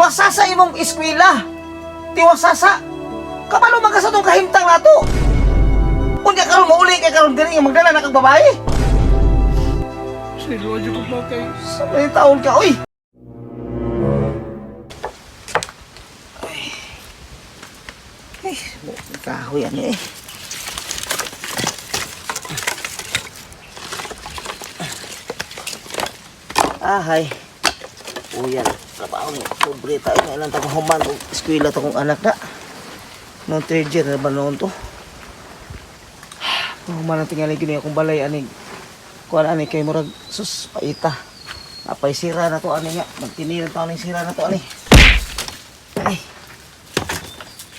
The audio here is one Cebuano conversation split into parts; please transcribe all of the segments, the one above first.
Tiwasa sa imong eskwela. Tiwasasa. Kabalo man ka sa tong kahimtang nato. Unya karon mouli kay karon diri nga magdala na kag babae. Silo jud ko pa kay Sa may taon ka, oy. Ay. Ay, kahoy ani eh. Ahay. Uyan, trabaho ni. Pobre tayo nga ilang taong human og eskwela to kong anak na. Noong third year na ba noon to? Human ang tingali gini akong balay aning kuan ani kay murag sus paita. Napay sira na to ani nga. Magtinil ta ning sira na to ani. Ay.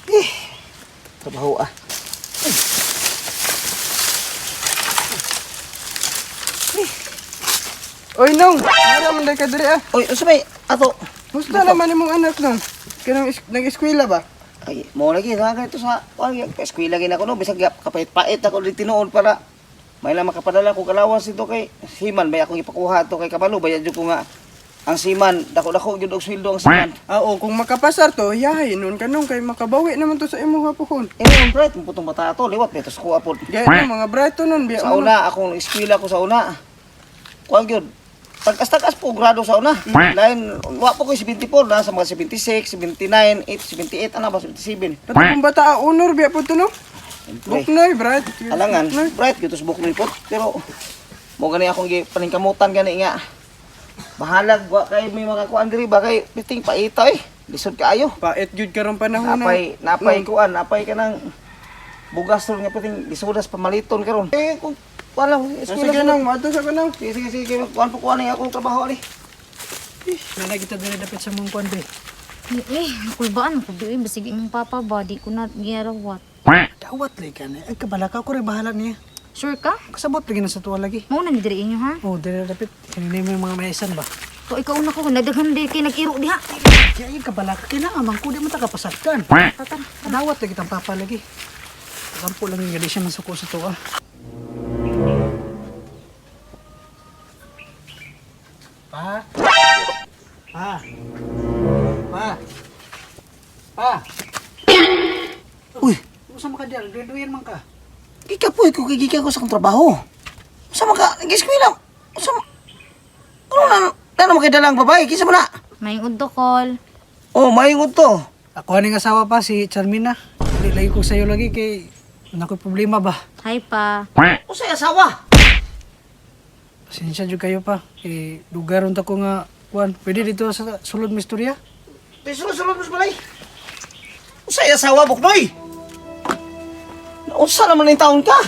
Eh. Trabaho ah. Ay. Oy nong, ara man day ka diri ah. Oy, unsa may ato? Musta naman imong anak nong? Kanang nag-eskwela ba? Ay, mo lagi na ganito sa kuan eskwela gina ko no bisag kapait-pait ako di tinuod para may lang makapadala ko kalawas dito kay Siman bay akong ipakuha to kay kabalo bayad jud ko nga ang Siman dako-dako gyud og sweldo ang Siman. Ah, oo, kung makapasar to, yahay nun ka nong kay makabawi naman to sa imong hapuhon. Eh, ang bright mo putong bata ato liwat betos ko apod. Gaya na mga bright to nun, biya Sa mo. una akong eskwela ko sa una. Kuan gyud. Tagkas-tagas po grado sa una. Lain wa po ko 74 na sa mga 76, 79, 8, 78 ano ba 77. Katong bata ah, honor biya po to no. Siyempre. Buknoy, bright. Alangan, Buknoy. bright gyud tos buknoy po. Pero mo gani akong gi paningkamutan gani nga. Bahalag wa kay may makakuan diri ba kay biting paita eh. Lisod kaayo. Pait gyud karon panahon na. Napay napay kuan, napay kanang bugas ron nga piting lisudas pamaliton karon. Eh kung kuan lang Ah, eskwela sige nong, maadto sa kanang. Sige sige sige, kuan po kuan akong trabaho ani. Nana kita diri dapat sa mong kuan be. Eh, kulbaan ko di basig imong papa ba di ko na giyarawat. Dawat lagi ka na. Ay kabalaka ko rin bahala niya. Sure ka? Kasabot lagi na sa tuwa lagi. Mao na ni diri inyo ha? Oh, diri dapat kanina mo yung mga maisan ba. To ikaw na ko nadaghan di kay nag-iro diha. Kaya ay kabalaka kay na amang ko di mo ta kapasagkan. Tatan. Dawat lagi tang papa lagi. Kampo lang yung gali siya masuko sa tuwa. Pa. Pa. Pa. Pa. Uy, Usa man ka diyan, duyan man ka. gikapoy ko kay gikan ko sa akong trabaho. Sa maka nag-eskwela. Sa ano na na mo kay dalang babae kinsa mo na? May udokol. Oh, maingon to. Ako aning asawa pa si Charmina. Dili lagi ko sa'yo lagi kay nakoy problema ba. Hi pa. Usay asawa. Pasensya jud kayo pa. Eh lugar unta ko nga kuan. Pwede dito sa sulod mi istorya? Di sulod-sulod mo sa balay. Usay asawa buknoy. Unsa naman yung taon ka?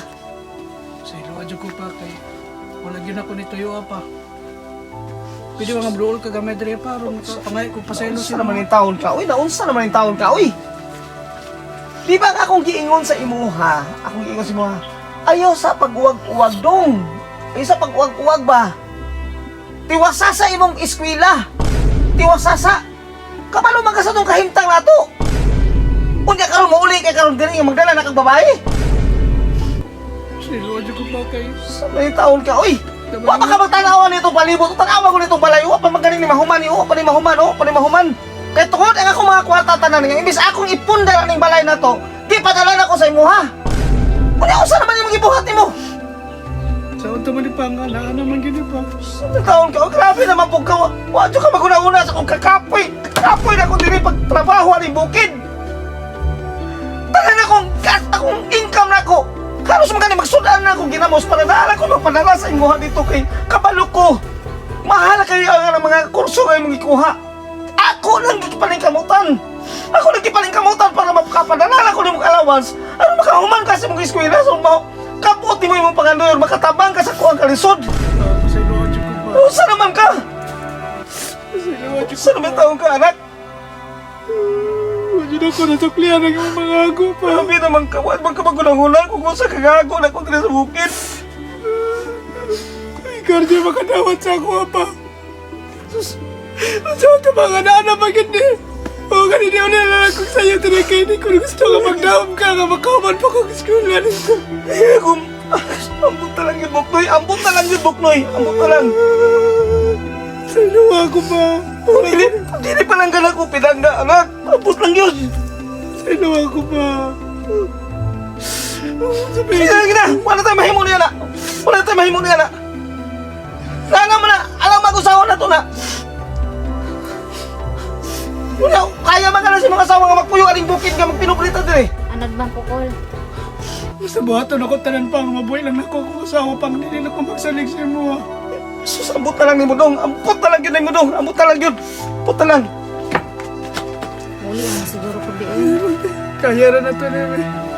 Sa ilo jud ko pa kay wala gyud ako ni tuyo pa. Pwede ba nga bluol ka gamay diri pa aron pangay ko pasaylo Unsa sila. naman yung taon ka? Uy, naunsa naman yung taon ka? Uy! Di ba nga akong giingon sa imuha? Akong giingon sa imuha. Ayaw sa pag-uwag-uwag dong. Ayaw sa pag-uwag-uwag ba? Tiwasa sa imong eskwela. Tiwasa sa. Kabalo man ka sa tong kahimtang nato. Unya karon mouli kay karon diri nga magdala na kag babae. Sa ilo jud ko pa kay Sa may taon ka, uy! Wa pa ka magtanawa nitong palibot, tanawa ko nitong balay, wa pa magaling ni mahuman, wa pa ni mahuman, wa pa ni mahuman. Kay tungod ang akong mga kwarta tanan nga imbis akong ipundar aning balay na to, di padala na ko sa imuha. Unya unsa naman imong gibuhat nimo? sa unta man ni pa nga naa naman gyud ni pa. Sa may taon ka, oh, grabe naman pug ka. Wa jud ka maguna-una sa akong kakapoy. Kakapoy na ko diri pagtrabaho aning bukid. Tanan akong gas, akong income na ako. Karos man gani magsudan na akong ginamos para naa ko magpadala sa imuha dito kay kabalo ko. Mahal kayo ang mga kurso nga imong gikuha. Ako lang gipalingkamutan. Ako lang gipalingkamutan para makapadala na ko nimong allowance. Ano makahuman ka sa imong eskwela so mao kapot nimo imong pangandoy makatabang ka sa kuang kalisod. Sa ilo jud ko pa. Usa naman ka? Sa ilo jud Usa naman taong ka anak? Wala jud ako nasuklian ang imong mga ago pa. Grabe naman ka, wala man ka magunang-unang kung usa kagago na kung sa bukid. Ikaw di makadawat sa ako pa. Sus, sa ka mga nana magindi. O kanini na lang kung sa'yo tinakay ni kung gusto ka magdaom ka nga makaman pa kong eskwela nito. Eh, kung ambot na lang yung buknoy, ambot na lang yung buknoy, ambot na lang. Sa luwa ko pa. Dili, dili pa lang gana ko pinangga, anak. Abot lang yun. Sa ako pa. Sige na, sige na. Wala tayo mahimo niya na. Wala tayo mahimo niya na. Nanga mo na, alam mag-usawa na to na. Wala, kaya man ka na sa mga asawa nga magpuyo aning bukid nga magpinubrita dire. Anad man ko kol. Basta buhaton ako tanan pang mabuhay lang nako akong asawa pang dili na ko magsalig sa imo. Sus, ambot na lang ni Mudong. Ambot na lang yun ni Mudong. Ambot na lang yun. Ambot na lang. Muli na siguro ko bi. Kaya ra na to ni.